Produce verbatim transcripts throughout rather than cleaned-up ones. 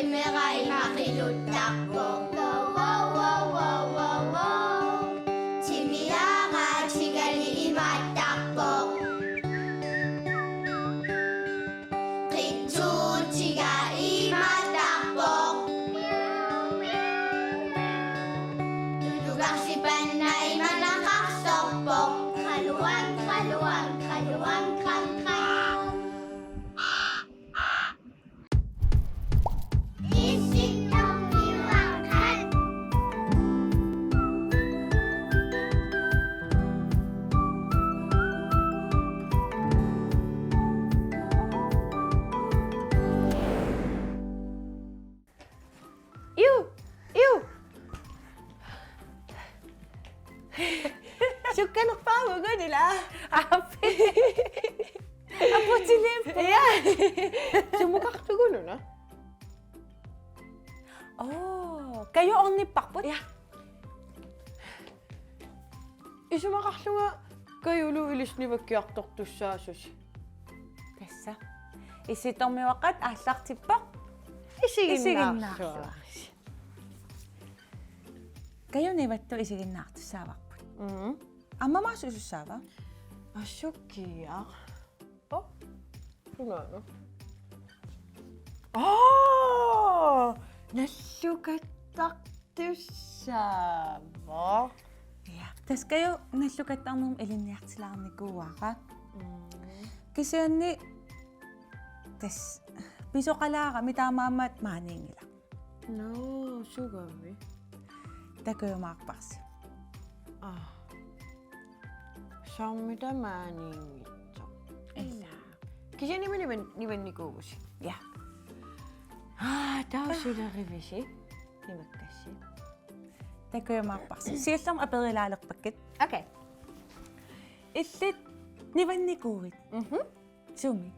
Timera ima qiluttarpoq. Wow, wow, wow, wow, wow, wow. Timiara tigali imaattarpoq. Qitsuutiga imaattarpoq. Tulugarsipanna imanaqarsorpoq. Qaluang, qaluang, qaluang, qang, qang. Iu, iu. Sukkanerpaavugut ila. Aap. Aputilimpu. Ja. Sumukartugununa. Oo, Kaju ornipparput. Ja. Isumaqarlunga Kajulu ilissi nivakkiartortussaasusi. Tassa. Issittormiuaqqat aallartippoq. Isiginnaarluarisi. Isiginnaarluarisi. Kaju nivattut isiginnaartussaavarput. Mhm. Aamma maasusussaava? Assukkiaq. Oh, sunaana. Aa! Nallukattartussaavoq. Ja, tassa Kaju nallukattarnermut ilinniartilaarnikuuara. Mm. Kisianni tassa pisoqalaarami taamaammat maaniinngilaq. Nå, sugami. Takujumaarparsi. Aa. Soormita maaniinngitsoq. Ila. Kisianni nivan-, nivannikuuvusi. Ja. Aa, taava sulerivisi. Nivakkassi. Takujumaarparsi. Siullermik aperilaalerpakkit. Okay. Illit nivannikuuit? Mhm. Sumi?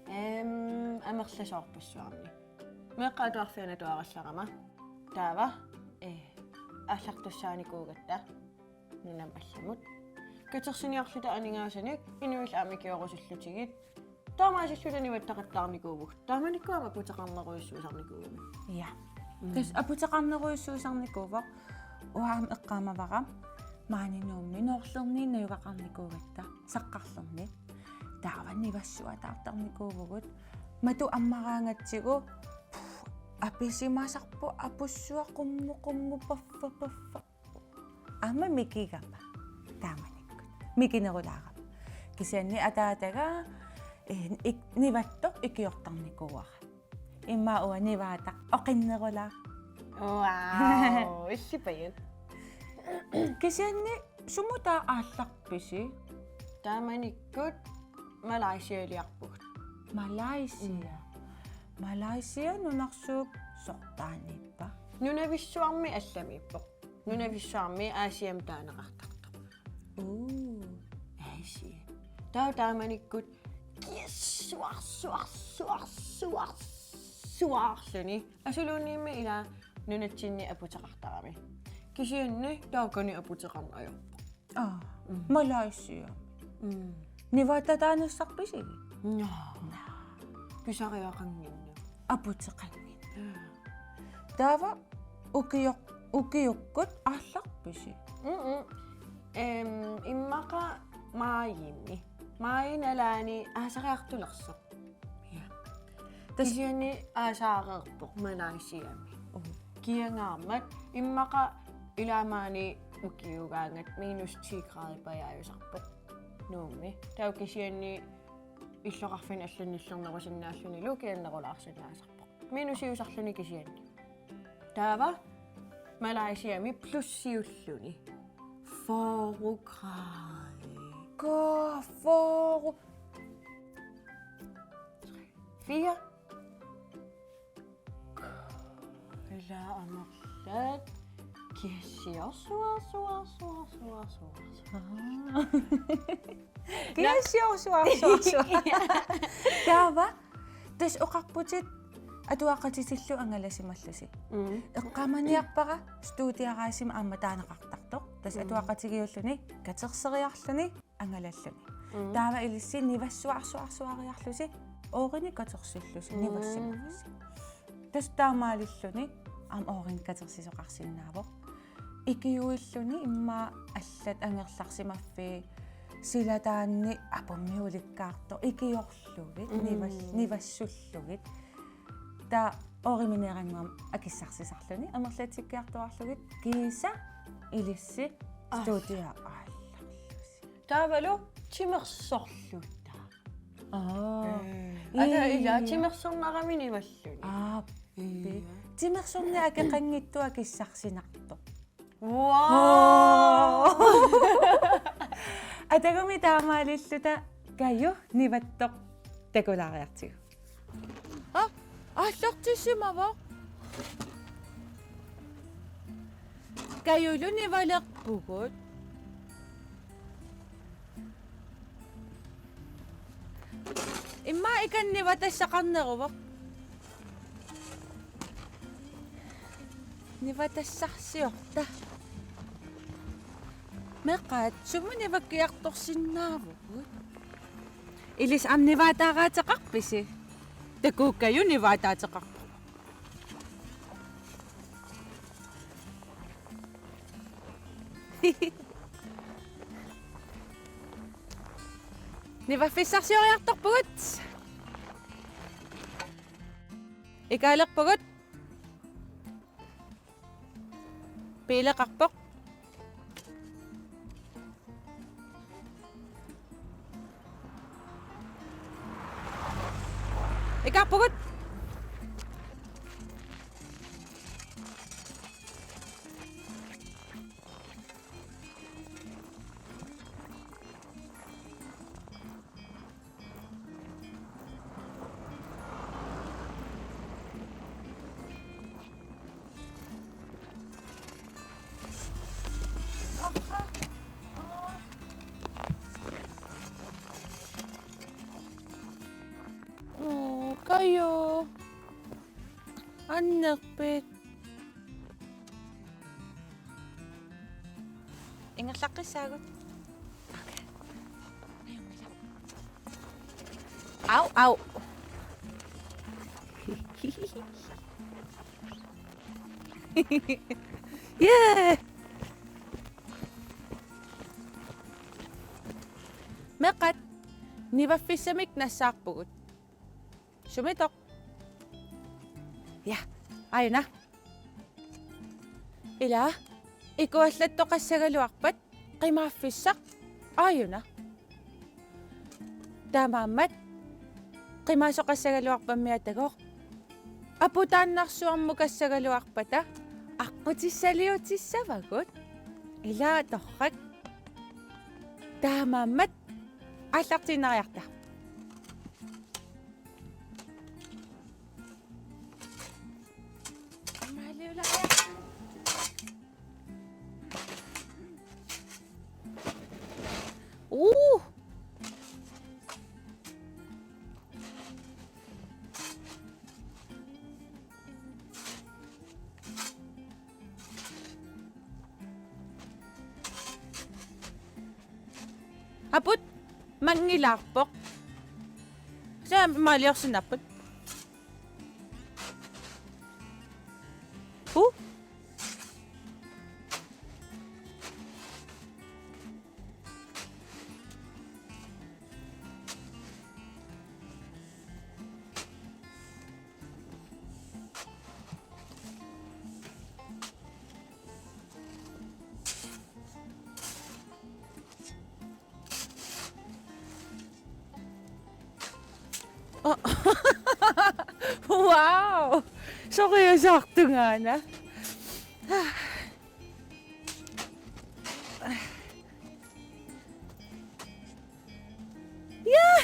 Ehm, amerlasoorpassuarni. Meeqqat atuarfianni atuarallarama. Taava, eh, aallartussaanikuugatta nunamut allamut. Katersiniarluta aningaasanik, inuillu aamma ikiorusullutigit. Taamaasilluta nivattaqattaarnikuuvugut. Taamanikkut aamma aputeqarnerujussuusarnikuugami. Ja. Mm. Tassa aputeqarnerujussuusarnikuuvoq, uanga aamma eqqaamavara maani Nuummi noorlerniit najugaqarnikuugatta, saqqarlerni. Taava nivassuataartarnikuuvugut. Matu ammaraangatsigu, puh, apisimasarpoq, apussuaq, qummu, qummu, paffa, paffa. Aamma mikigama. Taamanikkut. Mikinerulaarama. Kisianni ataataga, eh, ik-, nivattoq ikiortarnikuuara. Immaqa uanga nivaataq oqinnerulaaq. Wow, illit pajuit. Kisianni sumut taava aallarpisi? Taamanikkut Malaysialiarpugut. Malaysia. Mm. Malaysia nunarsuup sortaaniippa? Nunavissuarmi allamiippoq. Nunavissuarmi Asiamut taaneqartartoq. Uu. Asia. Taava taamanikkut kiassuarsuarsuarsuarsuarluni. Asuluunniimmi ila nunatsinni aputeqartarami. Kisianni taakani aputeqarneq ajorpoq. Aa, mm. Malaysia. Mm. Nivaatataanissarpisigit? Naa. Naa. Pisariaqannginnami. Aputeqannginnami. Mm. Taava ukiuk-, ukiukkut aallarpisi? Mm-mm. Em, immaqa maajimi. Maaji nalaani aasariartulersoq. Ja. Tassa kisianni aasaareerpoq Malaysiami. Oo. Kiangaammat immaqa ilaamaani ukiugaangat minus ti grader pajaajusarpoq Nuummi. Taava kisianni illoqarfinni allannillernerusinnaallunilu kiannerulaarsinnaasarpoq. Minusiusarluni kisianni. Taava Malaysiami plussiulluni. Fyrre grader. Kaa, fyrre. Fire. Ila amerlat. Kiassiorsuarsuarsuarsuarsuar. Aa. Kiassiorsuarsuarsuar. Taava, tassa oqarputit atuaqatitillu angalasimallusi. Mm. Eqqaamaniarpara studiaraasimi aamma taaneqartartoq. Tassa, mm, atuaqatigiulluni, katerseriarluni, angalalluni. Mm. Taava ilissi nivassuarsuarsuariarlusi, oorinik katersillusi, mm, nivassimavusi. Tassa taamaalilluni aamma oorinkatersisoqarsinnaavoq. Ikiuilluni immaqa allat angerlarsimaffii silataanni apummi ulikkaartoq ikiorlugit, mm, nival-, nivassullugit. Taava oorimineerannguamik akissarsisarluni amerlatsikkiartuaarlugit kiisa ilissi, ah, studio aallarlusi. Taavalu timersorluta. Aa. Mm. Ata ila, ii, timersornarami nivalluni. Aappi. Ii. Timersorneq akeqanngitsoq akissarsinartoq. Wow! Atagumi taamaalilluta Kaju nivattoq takulaariartigu. Aa, aallartissimavoq. Kajulu nivalerpugut. Immaqa ikanni nivatassaqarneruvoq. Nivatassarsiorta. Meeqqat, sumut nivakkiartorsinnaavugut? Ilissi aamma nivaataaraateqarpisi? Takuuk, Kaju nivaataateqarpoq. Nivaffissarsioriartorpugut. Ikaalerpugut. Biileqarpoq. Ikaarpugut. Oo, Kaju. Annerpit. Ingerlaqqissaagut. Okay. Au, au. Yeah! Meeqqat, nivaffissamik nassaarpugut. Sumitoq? Ja, aajuna. Ila, ikuallattoqassagaluarpat qimaaffissaq aajuna. Taamaammat qimaasoqassagaluarpammi atagooq. Aputaannarsuarmukassagaluarpata aqqutissaliutissavagut. Ila torrak. Taamaammat aallartiinnariarta. Uu! Aput manngilaarpoq. Sa maaliorsinnaapput. Hu? Wow! Soriasaartungaana. Ja!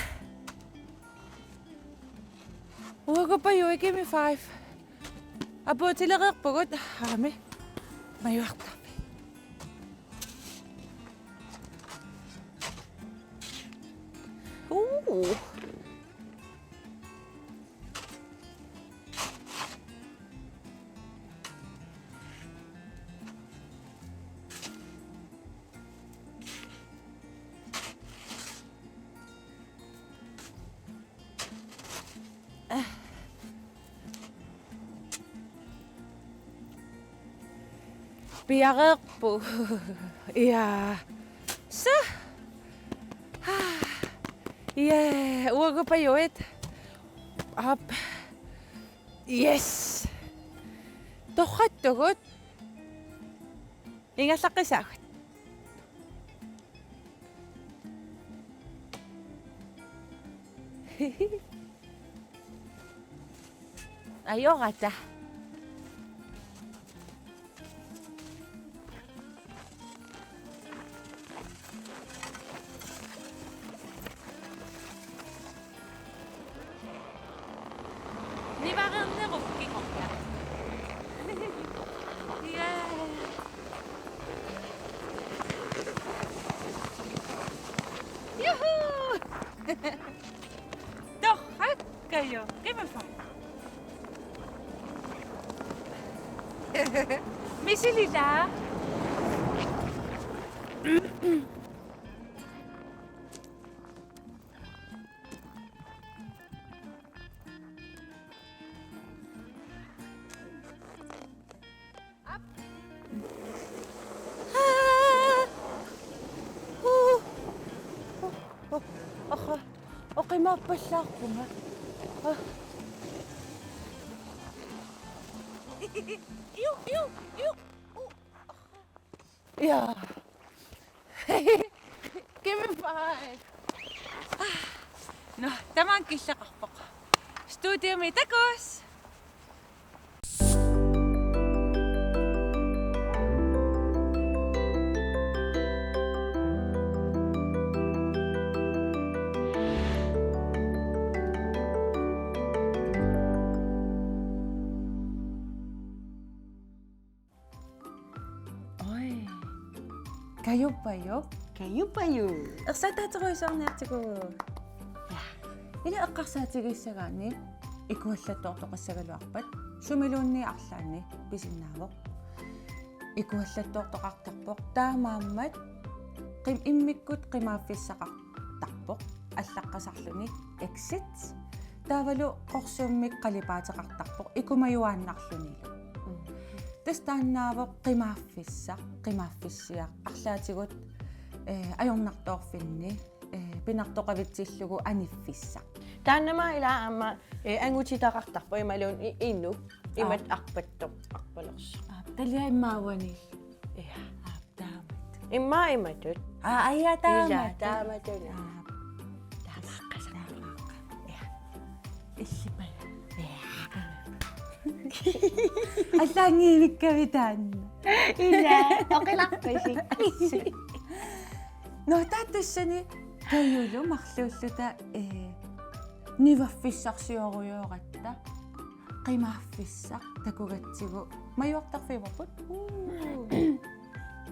Uagut Paju ikimi five. Apuutilereerpugut. Aami. Majuartarpi. Uu. Piareerpoq. Ja. Så. Ja, uagut pajuit. Op. Yes. Torrattugut. Ingerlaqqissaagut. Ajorata. Nivareernerup kingorna. Ja. Juhu! Torrak, Kaju. Give me five. Misilila. Oqa-, oqimaappallaarpunga. Iu, iu, iu. Ja. Give me five. Nå, tamaanga killeqarpoq. Studiomi takuss. Oj. Kaju Paju. Kaju Paju. Ersaaterujuarniartigu. Ja. Ila eqqarsaatigissagaanni ikuallattoortoqassagaluarpat sumiluunniit arlaanni pisinnaavoq. Ikuallattoortoqartarpoq taamaammat qim-, immikkut qimaaffissaqartarpoq allaqqasarluni exit. Taavalu qorsummik qalipaateqartarpoq ikumajuaannarlunilu. Mm. Tassa taannaavoq qimaaffissaq, qimaaffissiaq, arlaatigut, eh, ajornartoorfinni, eh, pinartoqavitsillugu aniffissaq. Taannami ila aamma, eh, angutitaqartarpoq imaluunniit i-, inuk, imatut Aap. arpattoq, arpalersoq. Aap, taliaq immaqa uani. Ja. Aap, taamatut. Immaqa imatut. Aa, aja, ila, taamatut. Taamatut. Aap. Taamaaqqa-, taamaaqqa. Ja. Illipaja. Ja. Allaanngivikkavit taanna. Ila, oqilarpisi. Nå, taava tassani Kajulu marluulluta, eh, nivaffissarsiorujoratta, qimaaffissaq takugatsigu majuartarfiumaarput. Uu.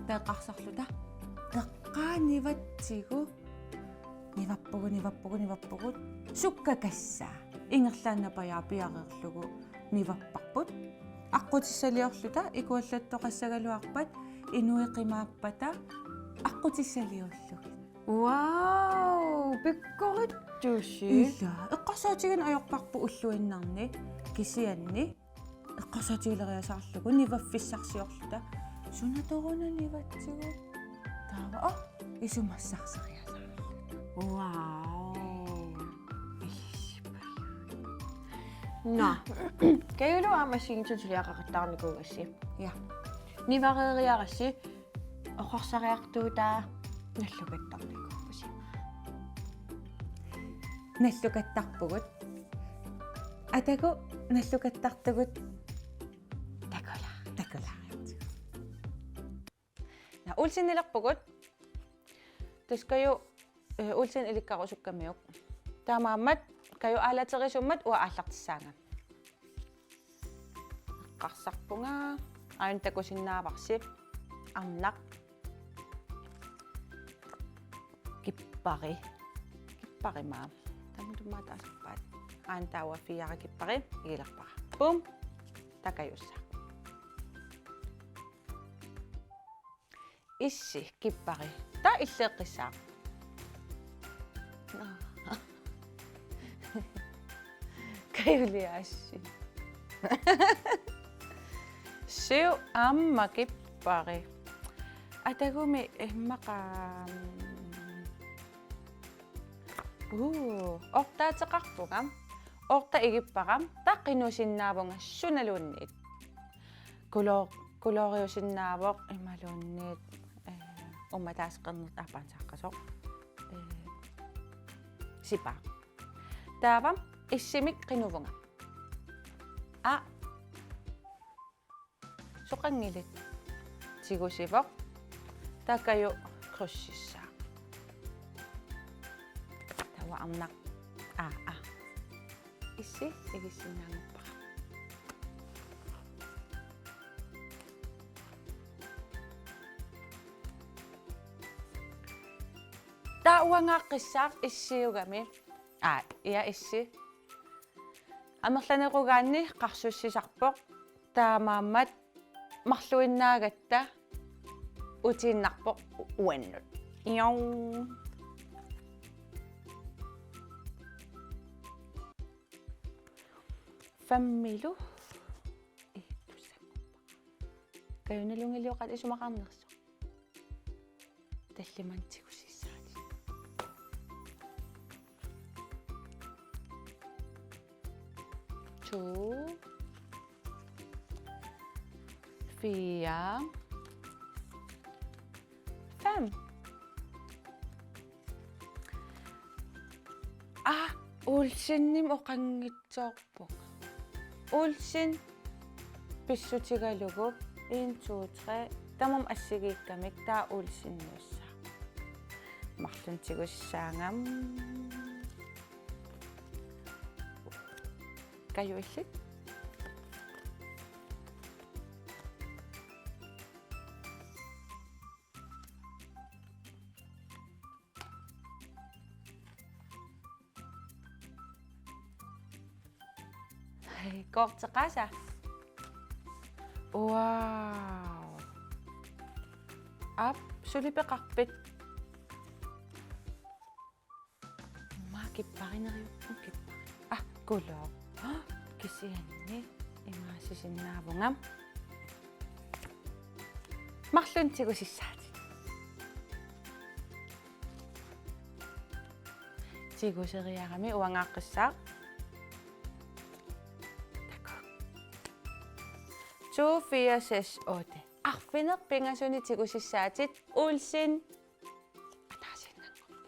Taava eqqarsarluta. Eqqaa nivatsigu. Nivappugut, nivappugut, nivappugut. Sukkakassaa. Ingerlaannaq pajaaq piareerlugu nivapparput. Aqqutissaliorluta ikuallattoqassagaluarpat inuit qimaappata aqqutissaliullugit. Wow, pikkorittusi. Ila, eqqarsaatigineq ajorparput ulluinnarni kisianni eqqarsaatigileriasaarlugu nivaffissarsiorluta. Sunatoruna nivatsigu. Taava, aa, isumassarseriasaarluta. Wow. Nå. Kajulu aamma assigiinngitsunik suliaqaqattaarnikuugassi. Ja. Nivareeriarassi oqarsariartuutaa nallukattarnikuupput. Nallukattarpugut. Atagu nallukattartugut. Takula. Takula. Nå, Olsenilerpugut. Tassa Kaju, eh, Olsen ilikkarusukkamiuk. Taamaammat Kaju aalaterisummat uanga aallartissaanga. Eqqarsarpunga. Aajuna takusinnaavarsi. Arnaq. Kippari. Kippari maa. Tamatuma taasarpaat. Aajuna taava fire kippari. Igilerpara. Bum. Taava Kajussaaq. Issi, kippari. Taava illeeqqissaaq. Kajuliaassi. Siu aamma kippa. Igippara. Atagumi immaqa. Uu, ortaateqarpunga. Orta igippara. Taava qinusinnaavunga sunaluunniit. Kulo-, kuloriusinnaavoq imaluunniit, eh, ummataaseq qernertoq aappaansaqqasoq. Eh, sipaaq. Taava issimik qinuvunga. A. Soqanngilat. Tigusivoq. Taava Kaju krydsissaaq. Taava arnaq. A, a. Issi igissinnaanngorpara. Taava uangaaqqissaaq issiugami. Aa, ia issi. Amerlanerugaanni qarsussisarpoq. Taamaammat marluinnaagatta utiinnarpoq uannut. Iau. Femmilu. Ippussaq. Kaju nalunngilioqaat isumaqarnersoq. Tallimanik tigusissaatit. To. Fire. Fem. Aa, Olsenimik oqanngitsoorpunga. Olsen pissutigalugu en, to, tre. Tamarmik assigiikkamik taava Olseniussaaq. Marlunnik tigusissaanga. Kaju illit. Hej, korteqaasa. Wow. Aap, suli peqarpit? Immaqa kipparineriuppunga kippari. Aa, kulo. Kisianni imaasisinnaavunga. Marlunnik tigusissaatit. Tiguseriarami uangaaqqissaaq. Taku. To, fire, seks, otte. Arfineq-pingasunik tigusissaatit Olsen. Ataasiinnanngorami.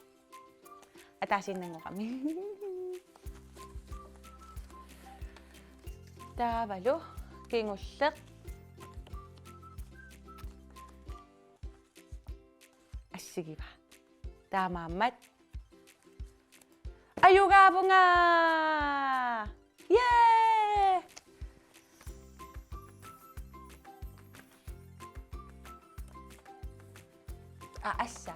Ataasiinnanngorami. Taavalu kingulleq. Assigiva. Taamaammat. Ajugaavunga! Yay! Aa, assa.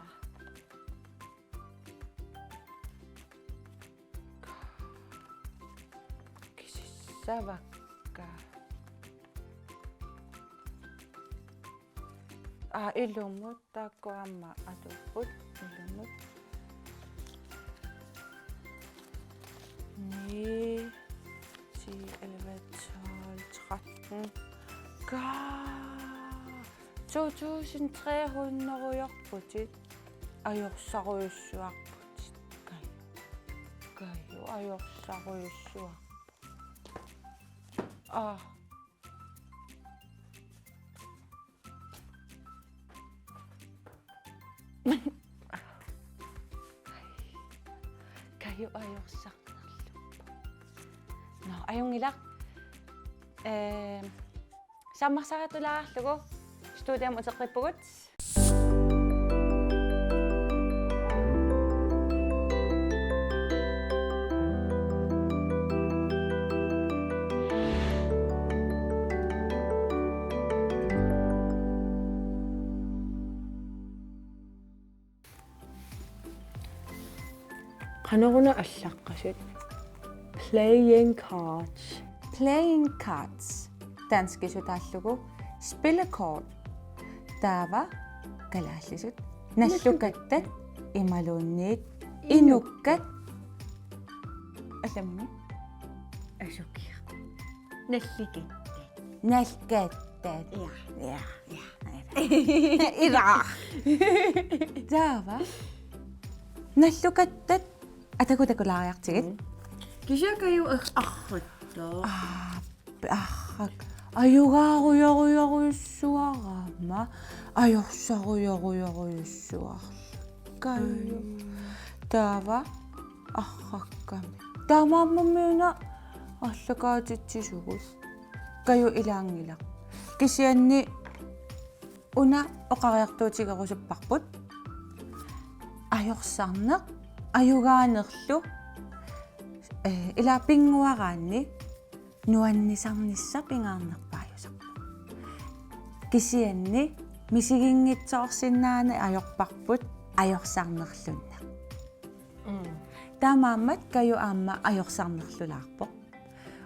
Kisissavakka. Aa, ilumut. Taakku aamma atuupput ilumut. Ni, ti, elleve, tolv, tretten. Kaa! To tusind tre hundrede-iorputit. Ajorsarujussuarputit. Kaju. Kaju, ajorsarujussuarput. Aa. Kaju ajorsarnerluppoq. Nå, ajunngilaq. Ehm, sammarsariartulaarlugu studiami uteqqippugut. Qanoruna allaqqasit? Playing cards. Playing cards. Danskisutaallugu spillekort. Taava kalaallisut. Nallukattat imaluunniit inukkat. Allammi. Asukiaq. Nallukattat. Nallukattat. Taat. Ja. Ja. Ja. Ila. Taava. Nallukattat atagu takulaariartigit. Mm. Kisianni Kaju ar-, arratta. Aa, arrak. Ajugaarujorujorujussuarama. Ajorsaarujorujorujussuarlunga Kaju. Mm. Taava arrakkami. Taamaammat una aallakaatitsisugut. Kaju ilaanngilaq. Kisianni una oqariartuutigerusupparput. Ajorsarneq, ajugaanerlu, eh, ila pinnguaraanni nuannisarnissaq pingaarnerpaajusarpoq. Kisianni misiginngitsoorsinnaaneq ajorparput ajorsarnerlunneq. Mm. Taamaammat Kaju aamma ajorsarnerlulaarpoq.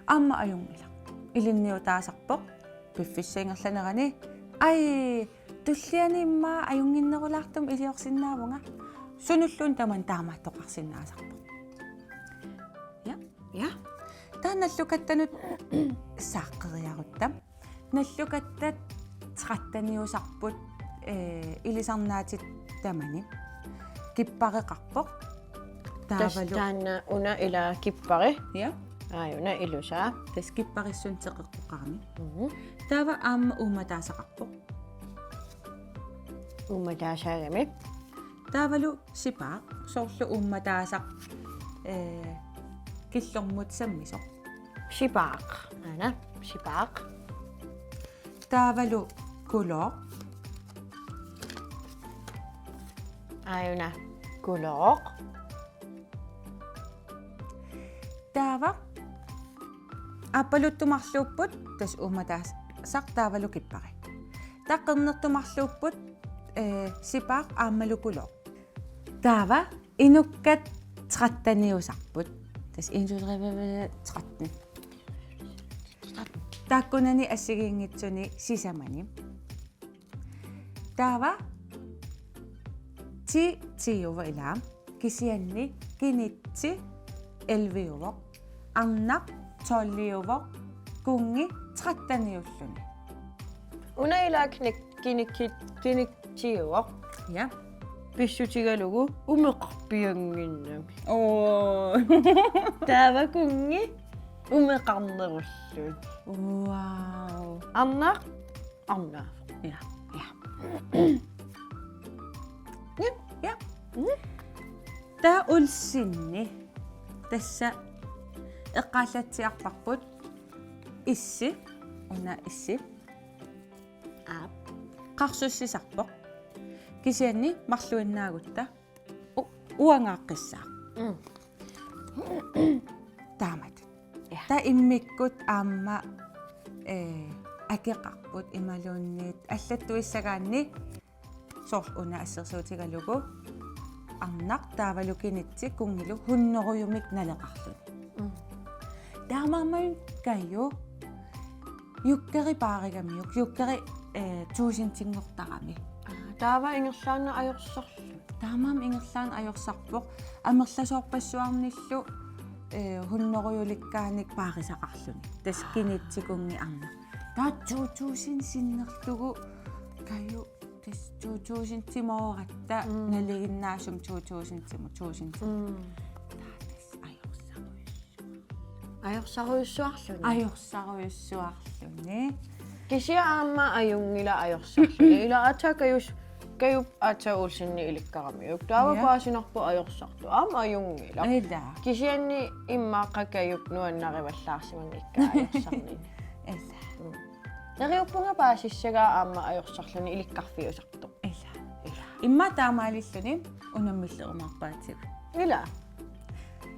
Aamma ajunngilaq. Ilinniutaasarpoq. Piffissap ingerlanerani. Aj, tulliani immaqa ajunnginnerulaartumik iliorsinnaavunga. Sunulluunniit tamanna taamaattoqarsinnaasarpoq. Ja. Ja. Taava nallukattanut saaqqeriarutta. Nallukattat tretteniusarput, eh, ilisarnaatit tamani. Kippareqarpoq. Tassa taavalu. Taanna una ila kippari. Ja. Aajuna ilusaa. Tassa kipparissunik teqeqqoqarami. Mhm. Taava aamma uummataasaqarpoq. Uummataasagami. Taavalu sipaaq, soorlu uummataasaq, eh, killormut sammisoq. Sipaaq. Aana, sipaaq. Taavalu kulooq. Aajuna kulooq. Taava aappaluttoq marluupput, tassa uummataasaq taavalu kippari. Taava qernertoq marluupput, eh, sipaaq aammalu kulooq. Taava inukkat tretteniusarput. Tassa en, to, tre, fire, fem, tretten. Taakkunani assigiinngitsuni sisamani. Taava ti tiiuvoq ila. Kisianni kinitsi elleveuvoq. Arnaq tolviuvoq. Kunngi tretteniulluni. Una ila kinik-, kinik-, kinitsiuvoq. Ja. Pissutigalugu umeqarpiannginnami. Oo. Taava kunngi umeqarnerulluni. Wow. Arnaq arnaavoq. Ja. Ja. Ja. Ja. Mm. Taava ulsinni. Tassa eqqaallatsiarparput issi, una issi. Aap. Qarsussisarpoq. Kisianni marluinnaagutta u-, uangaaqqissaaq. Mm. Taamatut. Ja. Taava immikkut aamma, eh, akeqarput imaluunniit allattuissagaanni soorlu una assersuutigalugu arnaq taavalu kinitsi kunngilu hunnorujumik naleqarluni. Mm. Taamaammat Kaju jukkeri paarigamiuk, jukkeri, eh, tuusintinngortarami. Aa, taava ingerlaannaq ajorsarluni. Taamaammat ingerlaannaq ajorsarpoq, amerlasoorpassuarnillu, eh, hunnorujulikkaanik paarisaqarluni. Tassa kinitsi kunngi arnaq. Taava to tusind sinnerlugu Kaju tassa to tusindimooratta. Mm. Nalinginnaasumik to tusindimut, tusind. Mm. Taava tassa ajorsarujussuaq. Ajorsarujussuarluni. Ajorsarujussuarluni. Kisianni aamma ajunngilaq ajorsarluni. Ila aatsaat Kajus-, Kajup aatsaat ulsinni ilikkaramiuk. Taava. Ja. Paasinarpoq ajorsartoq. Aamma ajunngilaq. Ila. Kisianni immaqa Kajup nuannarivallaarsimanngikkaa ajorsarnini. Ila. Mm. Neriuppunga paasissagaa aamma ajorsarluni ilikkarfiusartoq. Ila. Ila. Immaqa taamaalilluni unammillerumaarpaatigut. Ila.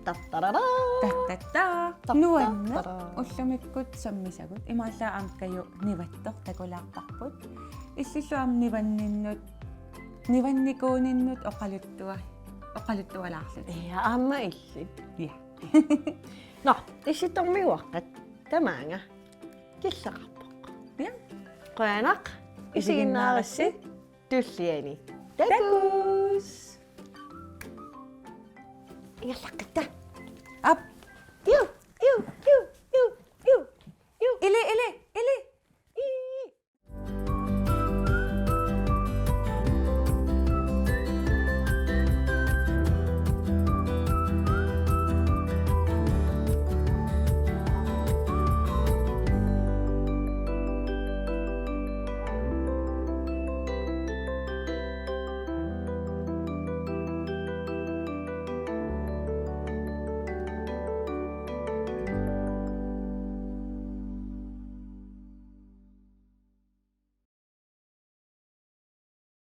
Tattarara. Tattatta. Tattattara. Nuanneq ullumikkut sammisagut. Imaallaat aamma Kaju nivattoq takulaarparput. Illillu aamma nivanninnut, nivannikuuninnut oqaluttua-, oqaluttualaarlutik. Ja, aamma illit. Ja. Nå, Issittormiuaqqat tamaanga killeqarpoq. Ja. Qujanaq isiginnaarassi. Isiginnaarassi. Tulliani takuss. Takuss. Ingerlaqqitta. Aap.